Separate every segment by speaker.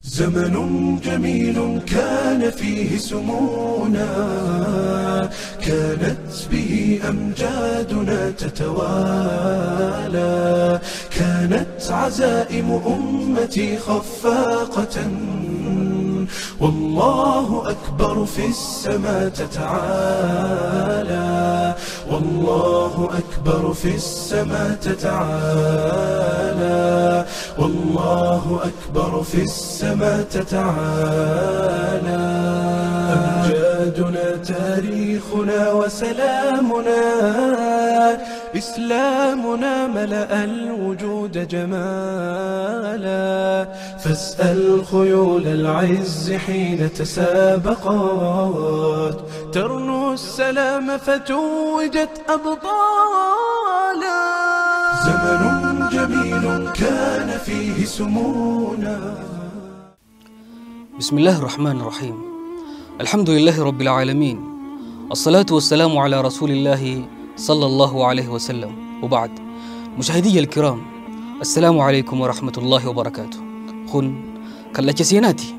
Speaker 1: زمن جميل كان فيه سمونا، كانت به أمجادنا تتوالى، كانت عزائم أمتي خفاقة، والله أكبر في السماء تتعالى، والله أكبر في السماء تتعالى، والله أكبر في السماء تتعالى. أمجادنا تاريخنا وسلامنا، إسلامنا ملأ الوجود جمالا، فاسأل خيول العز حين تسابقات، ترنو السلام فتوجت أبطالا. زمن جميل كان فيه سمونا.
Speaker 2: بسم الله الرحمن الرحيم. الحمد لله رب العالمين، الصلاة والسلام على رسول الله صلى الله عليه وسلم، وبعد. مشاهدي الكرام، السلام عليكم ورحمة الله وبركاته. خن كلا سيناتي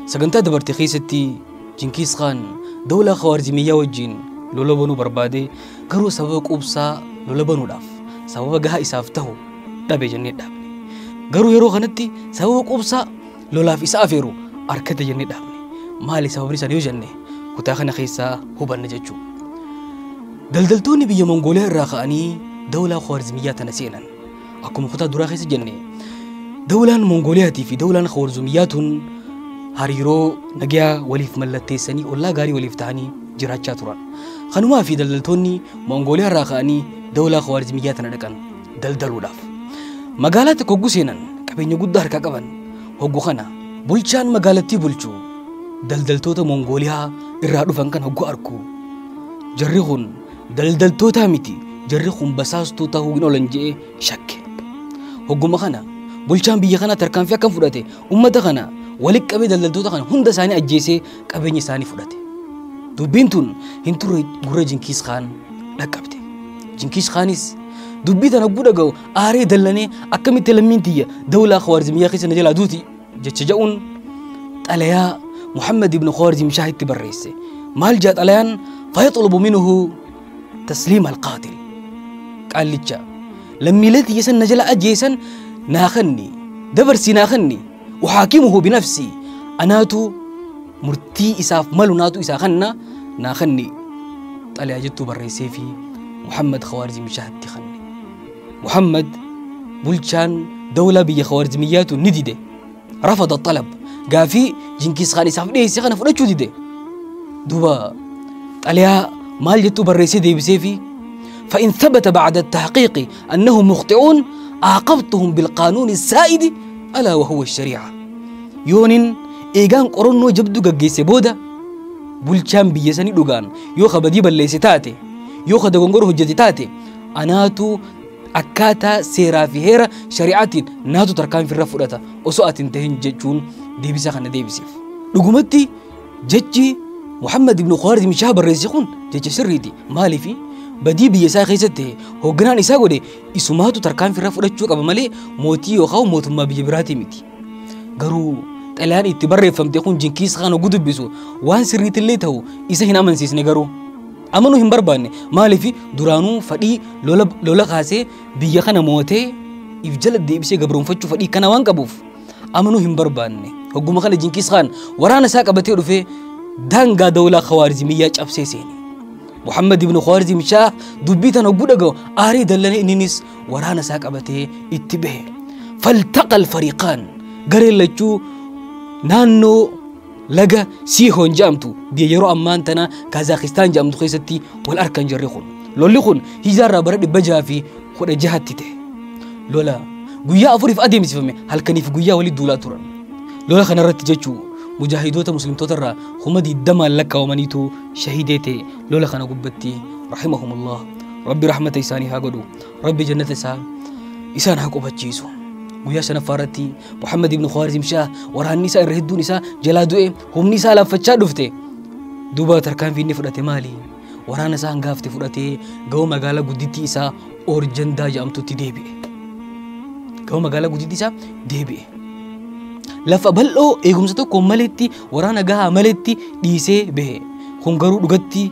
Speaker 2: سجنتا دبرتي خيستي جنكيز خان دولة خوارزمية وجين لولا بنو بربادي قرو سبب قبصة لولا بنو داف سبب جها إسافته دابي جنة دابني قرو يرو خنتي سبب قبصة لولا في إسافيرو أركت جنة دابني مالي سبب رسالة جنة كتاخنا خيسا هو بنجتشو دلدلتوني بيا منغوليا الراخاني دولة خوارزمية تنسينا أكو مخطط دراخيس جنة دولة منغولياتي في دولة خوارزميات هاريرو نجيا وليف ملتيسني ولا غاري وليف تاني جراتشا توران خنوما في دلدلتوني منغوليا الراخاني دولة خوارزمية تندكن دلدلو داف مقالات كوغوسينن كبين يقدر كاكبن هوغوخنا بولشان مقالتي بولشو دلدلتوتا منغوليا الرادو فانكن هوغو أركو جريخون دلدلتوتا ميتي جريخون بساستو تاهو لنجي شك هوغو مخنا بولشان بيا خنا تركان فيها كم فراتي أمتا خنا ولك أبي دلدلتوتا خنا هند ساني أجيسي كابيني ساني فراتي دوبينتون هنتور غورا جنكيز خان لكابتي جنكيز خانيس دوبيتا نبودا جو آري دلني أكمل تلمينتي دولة خوارزمية خيس نجلا دوتي جتشجون عليها محمد بن خوارزم شاهد تبريسي مال جات عليان فيطلب منه تسليم القاتل قال لي لما يسن نجلا أجيسن ناخني دبرسي ناخني أحاكمه بنفسي أناتو مرتي إساف مالو ناتو إساخنا ناخني طالع جتو بريسي في محمد خوارزم شاهد تخني محمد بولشان دولة بي خوارزميات نديدة رفض الطلب قافي جنكيز خان إساف ليه سيخنا فرشو ديدة دوبا عليها مال جتو بريسي دي بسيفي فإن ثبت بعد التحقيق أنهم مخطئون عاقبتهم بالقانون السائد ألا وهو الشريعة. يونين إيغان قرنو جبدو قجيسي بودا بولشان بيساني دوغان يوخا بديبا الليسي تاتي يوخا دغنغور هجتي تاتي أناتو أكاتا سيرا في هيرا شريعتين ناتو تركان في الرفورة وسؤات تهين جتشون ديبسا خانا ديبسيف لقومتي جتشي محمد بن خوارزم شاه الرئيسيخون جتش سريتي مالي في بدي بيسا خيسته هو جنان إساقودي إسماتو تركان في الرفورة تشوك أبا مالي موتي وخاو موت ما بيجبراتي ميتي قرو تلان اتبرر فمتيخون جنكيز خان وقدب بيسو وان سريت اللي تهو إسا هنا من سيس نقرو أمانو هم برباني مالي في دورانو فدي لولا خاسي بيا خانا موتي إفجلد دي بسي قبرون فتشو فدي كان وان قبوف أمانو هم برباني هقو مخالي جنكيز خان ورانا ساق أبتيرو في دانغا دولة خوارزمية أبسيسيني محمد بن خوارزم شاه دبيتا نقودغو آري دلني إنينيس ورانا ساق أبتي اتبه فالتقى الفريقان قريل لجو نانو لقى سيهون جامتو بيجرو أمان تنا كازاخستان جامتو خيستي والأركان جريخون لوليخون هجارة برد بجا في خد جهة تته لولا قويا أفوري في أديم سفمي هل كان في قويا ولي دولا تورن لولا خنا رت جتشو مجاهدوتا مسلم توترا خمدي الدم لك ومنيتو شهيدتي لولا خنا قبتي رحمهم الله ربي رحمة إساني هاقدو ربي جنة إسان هاقبتشيسو ويا سنفارتي محمد بن خوارزم شاه ورا النساء الرهدو نساء جلادو هم نساء لا دفتي دوبا تركان في نفرة مالي ورا نساء غافتي فرتي جو مغالا غديتي إسا أورجندا جامتو تديبي جو مغالا غديتي إسا ديبي Lafa bal'oo eegumsa tokko maletti waraana gahaa maletti dhiisee bahe. Kun garuu dhugatti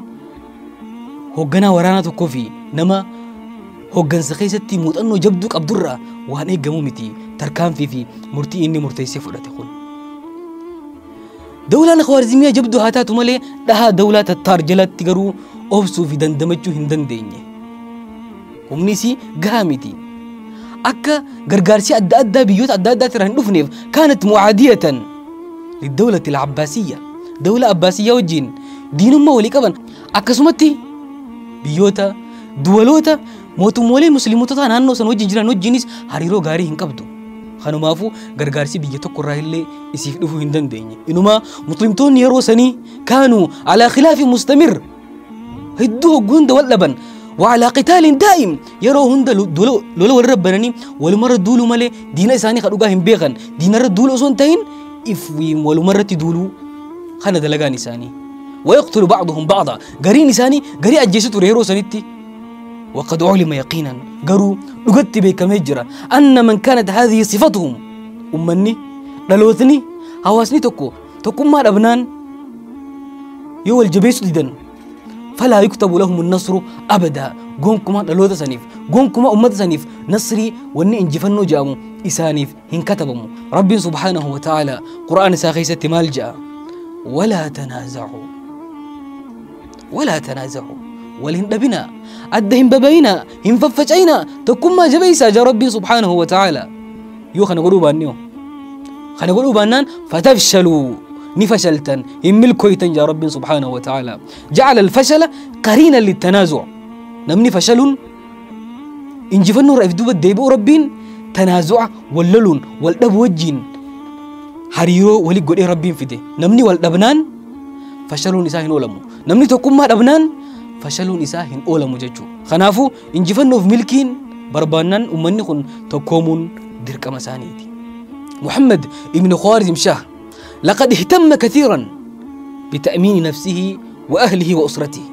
Speaker 2: hoogganaa waraanaa tokkoo fi nama hooggansa keessatti muuxannoo jabduu qabdurraa waan eegamu miti tarkaanfii fi murtii inni murteessee fudhate kun. Dawlaan Khawaarizimiyaa jabduu haa taatu malee dhahaa dawlaa Tattaar jalatti garuu obsuu fi dandamachuu hin dandeenye. Humni isii gahaa miti. Akka gargaarsi adda addaa biyyoota adda addaa irraa hin dhufneef kaanat mucaadiyatan lidawlati al-Abbaasiyya. Dawla Abbaasiyyaa wajjin diinummaa walii qaban akkasumatti biyyoota duwaloota mootummoolee musliimotota naannoo san wajjin jiran wajjinis hariiroo gaarii hin qabdu. Kanumaafuu gargaarsi biyya tokko irraa illee isiif dhufuu hin dandeenye. Inumaa muslimtoonni yeroo sanii kaanuu alaa khilaafin mustamir hedduu hogguu hunda wal dhaban وعلى قتال دائم yeroo hunda lola wal rabbananii walumarra duuluu malee diina isaanii ka dhugaa hin beekan diinarra duulu osoo hin ta'in if walumarratti duuluu kana dalagaan isaanii. ويقتل بعضهم بعضا قرين إساني قري أجيستو ريرو سنتي. وقد علم يقينا قروا لقد بك مجرى أن من كانت هذه صفتهم أمني للوثني هواسني تكو تكو ما الأبنان يو الجبيس ديدن فلا يكتب لهم النصر أبدا. قومكما للوث سنيف قومكما أمة سنيف نصري واني انجفنو جامو إسانيف هن كتبمو. ربي سبحانه وتعالى قرآن ساخيسة مالجأ ولا تنازعوا ولا تنازعوا ولهن دبنا أدهم ببينا هم ففجينا تكون ما جبيسا جا ربي سبحانه وتعالى. يو خنا قلوبا نيو خنا قلوبا نان فتفشلوا نفشلتا هم ملكويتا جا ربي سبحانه وتعالى. جعل الفشل قرينا للتنازع نمني فشل إن جفنوا رأي دوبة ديبو ربين تنازع وللون والدب وجين حريرو ولي قد ربين فيده نمني والدبنان فشلون إساهن أولمو نمني تكون ما دبنان فشلون إساهن أولمو ججو. خنافو إن جفنوا في ملكين بربانان أمني خن تكومون درك مسانيتي. محمد ابن خوارزم شاه لقد اهتم كثيرا بتأمين نفسه وأهله وأسرته.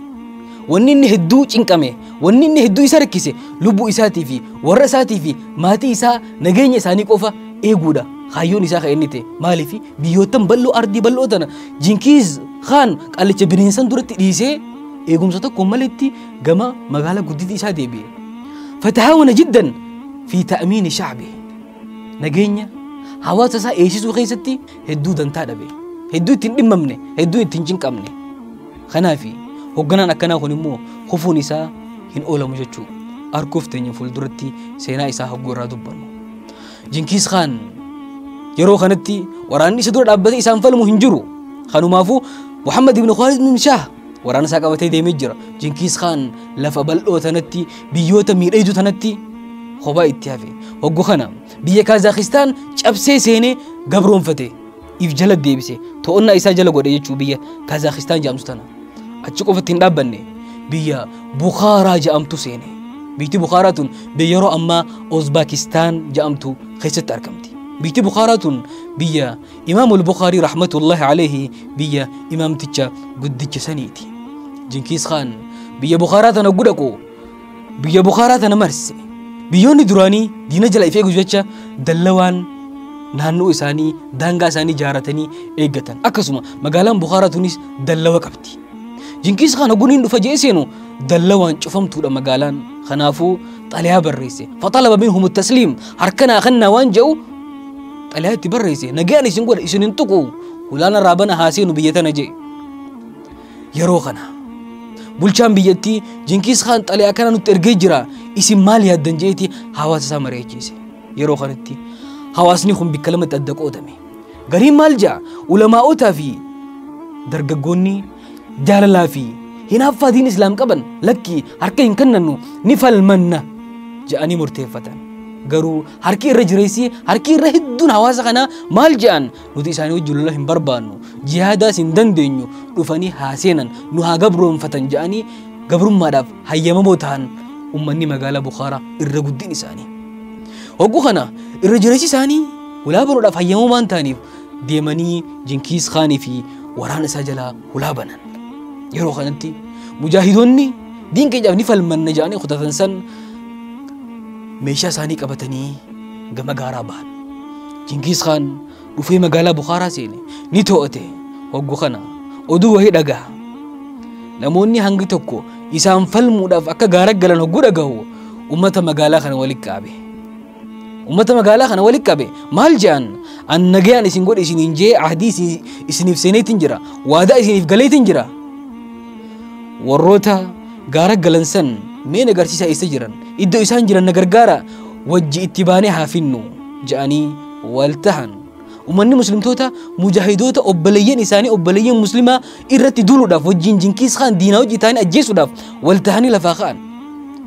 Speaker 2: ونني هدو چنكمه ونني هدو إساركسه لبو إساتي في ورساتي في ماتي إسا نجين إساني كوفا إيجودا خايون إسا خينته مالي في بيوتم بلو أرضي بلو تنا جنكيز خان قال لك بنيسان دورت إيسه إيجوم ستا كمالتي جما مغالا جديد إسا ديبي. فتهاون جدا في تأمين شعبه نجين hawaasa isaa eegsisuu keessatti hedduu dantaa dhabe hedduu ittiin dhimmamne hedduu ittiin cinqamne. Kanaafi hoogganaan akkanaa kun immoo kufuun isaa hin oolamu jechuu arguuf teenya fuulduratti seenaa isaa hogguu irraa dubbannu. Jinkiis Khaan yeroo kanatti waraanni isa dura dhaabbatee isaan falmu hin jiru. Kanumaafuu Muhammad ibn Khwarizm Shah waraana isaa qabatee deemee jira. Jinkiis Khaan lafa bal'oo tanatti biyyoota miidhagduu tanatti kophaa itti hafe. Hogguu kana biyya Kaazaakhstaan cabsee seenee gabroonfate if jala deebise to'annaa isaa jala godhe jechuu biyya Kaazaakhstaan jedhamtu tana. Achi qofatti hin dhaabbanne biyya Bukhaaraa jedhamtu seene. Biyyi Bukhaaraa tun biyya yeroo ammaa Uzbekistaan jedhamtu keessatti argamti. Biyyi Bukhaaraa tun biyya Imaamul Bukhaarii rahmatullahi alayhi biyya imaamticha guddicha saniiti. Jinkiis Khaan biyya Bukhaaraa tana gudhaqu biyya Bukhaaraa tana marse. Biyyoonni duraanii diina jala if eegu jecha dallawaan naannoo isaanii daangaa isaanii ijaaratanii eeggatan. Akkasuma magaalaan Bukhaaraa tunis dallawa qabdi. Jinkiis Khaan hogguun dhufa jee seenu dallawaan cufamtuudha magaalaan. Kanaafuu xalayaa barreesse. Faxalaba minhum tasliim harkanaa kannaa waan jedhu xalayaa itti barreesse. Nagaan isin godha isin hin tuqu hulaana raabana haa seenu biyya tana jee. Yeroo kana bulchaan biyyattii Jinkiis Khaan xalayaa kana nutti ergee jira isin maal yaaddan jeeti hawaasa isaa mari'achiise. Yeroo kanatti hawaasni kun bakka lamatti adda qoodame. Gariin maal ja'a ulamaa'otaa fi dargaggoonni jaalalaa fi hinaaffaa diin islaam qaban lakki harka hin kennannu ni falmanna ja'anii murteeffatan. Garuu harki irra jireessi harki irra hedduun hawaasa kanaa maal ja'an nuti isaanii wajjin lola hin barbaannu jihaadaas hin dandeenyu dhufanii haa seenan nu haa gabroonfatan ja'anii gabrummaadhaaf hayyamamoo ta'an ummanni magaalaa Bukhaaraa irra guddin isaanii. Hogguu kana irra jireessi isaanii hulaa banuudhaaf hayyamamoo waan ta'aniif deemanii Jinkiis Khaanii fi waraana isaa jalaa hulaa banan. Yeroo kanatti mujaahidoonni diin keenyaaf ni falmanna ja'anii kutatan san meeshaa isaanii qabatanii gama gaaraa bahan. Jinkiis Khaan Dhufee magaalaa Bukhaaraa seene ni to'ate. Hoggu kana oduu wahii dhaga'a. Namoonni hangi tokko isaan falmuudhaaf akka gaara galan hogguu dhagahu ummata magaalaa kana walitti qabe. Ummata magaalaa kana walitti qabe maal je'an an nagayaan isin godhe isiniin jee ahdii isiniif seeneetiin jira, waadaa isiniif galeetiin jira. Warroota gaara galan san mee na agarsiisaa eessa jiran, iddoo isaan jiran na gargaara, wajji itti baanee haa finnu je'anii wal tahan. Ummanni muslimtoota mujaahidoota obboleeyyan isaanii obboleeyyan muslimaa irratti duuluudhaaf wajjin Jinkiis Khaan diinaa hojii ta'anii ajjeesuudhaaf wal tahanii lafaa ka'an.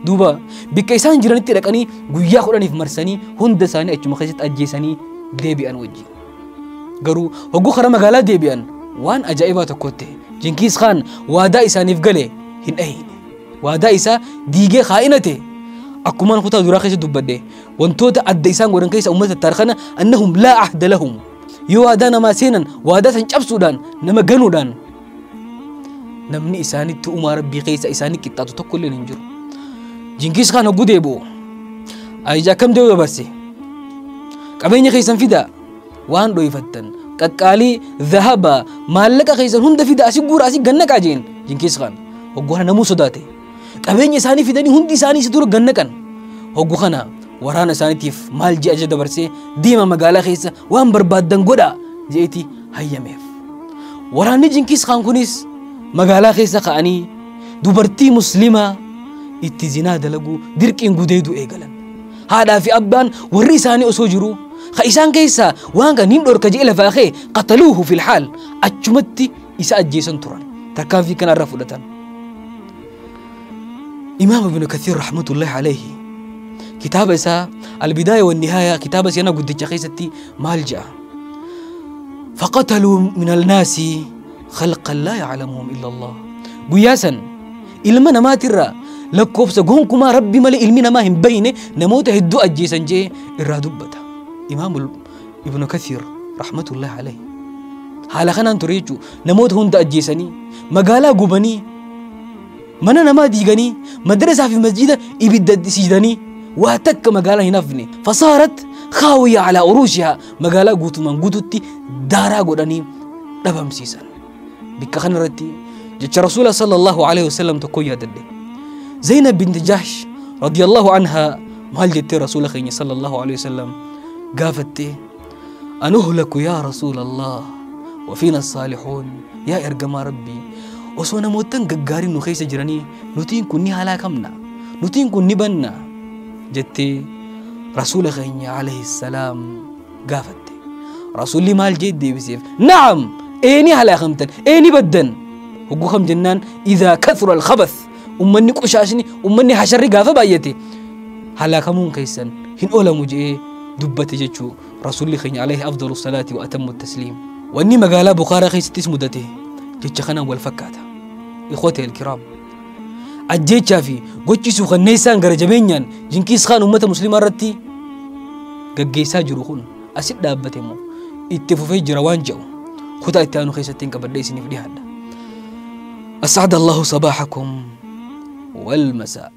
Speaker 2: Duuba bikka isaan jiranitti dhaqanii guyyaa 10 marsanii hunda isaanii achuma keessatti ajjeesanii deebi'an wajjin. Garuu hogguu karaa magaalaa deebi'an waan ajaa'ibaa tokkotti Jinkiis Khaan waadaa isaaniif gale hin dhahine. Waadaa isaa diigee kaa'inate. Akkumaan kutaa duraa keessa dubbadde wantoota adda isaan godhan keessa uummata Tattaar kana annahum laa ahda lahum. Yoo waadaa namaa seenan waadaa san cabsuudhaan nama ganuudhaan namni isaanitti uumaa rabbii keessa isaanii qixxaatu tokko illee hin jiru. Jinkiis Khaan hogguu deebi'u ajaja akkam deebi'u dabarse, qabeenya keessan fidaa, waan dho'ifattan qaqqaalii dhahaba maallaqa keessan hunda fidaa, asii guura asii gannaqaa jeen. Jinkiis Khaan hogguu kana namuu sodaate. Qabeenya isaanii fidanii hundi isaanii isa dura gannaqan. Hogguu kana waraana isaaniitiif maal jee ajaja dabarsee deema magaalaa keessa waan barbaaddan godhaa je'eeti hayyameef. Waraanni Jinkiis Khaan kunis magaalaa keessa ka'anii dubartii muslimaa itti zinaa dalaguu dirqiin gudeeduu eegalan. Haadhaa fi abbaan warri isaanii osoo jiruu ka isaan keessaa waan kan hin dhorka je'e lafaa ka'e qataluuhu fil haal achumatti isa ajjeesan turan. Tarkaanfii kanarra fudhatan. Imaam Ibn Kathiir rahmatullahi alayhi kitaaba isaa Albidaaya wannihaaya kitaaba seenaa guddicha keessatti maal je'a? Faqataluu min alnaasi khalqan laa yaclamuhum illa Allah. Guyyaa san ilma namaatirraa lakkoofsa gonkumaa rabbi malee ilmi namaa hin bayne namoota hedduu ajjeesan jee irraa dubbata. Imaam Ibn Kathiir rahmatullahi alayhi haala kanaan ture jechuu namoota hunda ajjeesanii magaalaa gubanii mana namaa diiganii madrasaa fi masjida ibidda siidanii waa takka magaalaa hin hafne. Fasaarat khaawiya alaa urushihaa magaalaa guutumaan guututti daaraa godhanii dhabamsiisan. Bikka kanarratti jecha Rasuula sallallahu alaihi wasallam tokko yaadadhe. Zainab bint Jahsh radiyallahu anhaa maal jettee Rasuula keenya sallallahu alaihi wasallam gaafatte? Anuhlaku yaa Rasuulallah wa fiina saalixuun, yaa ergamaa rabbii osoo namootan gaggaariin nu keessa jiranii nutiin kun ni halaakamna, nutiin kun ni banna jettee Rasuula keenya alayhi salaam gaafatte. Rasuulli maal jee deebiseef? Na'am, eeni halaakamtan, eeni baddan. Hogguu kam jennaan idhaa kathura alkhabath, ummanni qushaashni ummanni hasharri gaafa baay'ate halaakamuun keessan hin oolamu jee dubbate jechuu Rasuulli keenya alayhi afdalu salaati wa atammu tasliim. Wanni magaalaa Bukhaaraa keessattis mudate jecha kanaan wal fakkaata. Ikhwata alkiraam, ajjeechaa fi gochi suukanneessaan gara jabeenyaan Jinkiis Khaan uummata muslimaa irratti gaggeessaa jiru kun asit dhaabbate moo itti fufee jira waan jedhu kutaa itti aanu keessatti hin qabadhee isiniif dhiyaadha. أسعد الله صباحكم والمساء.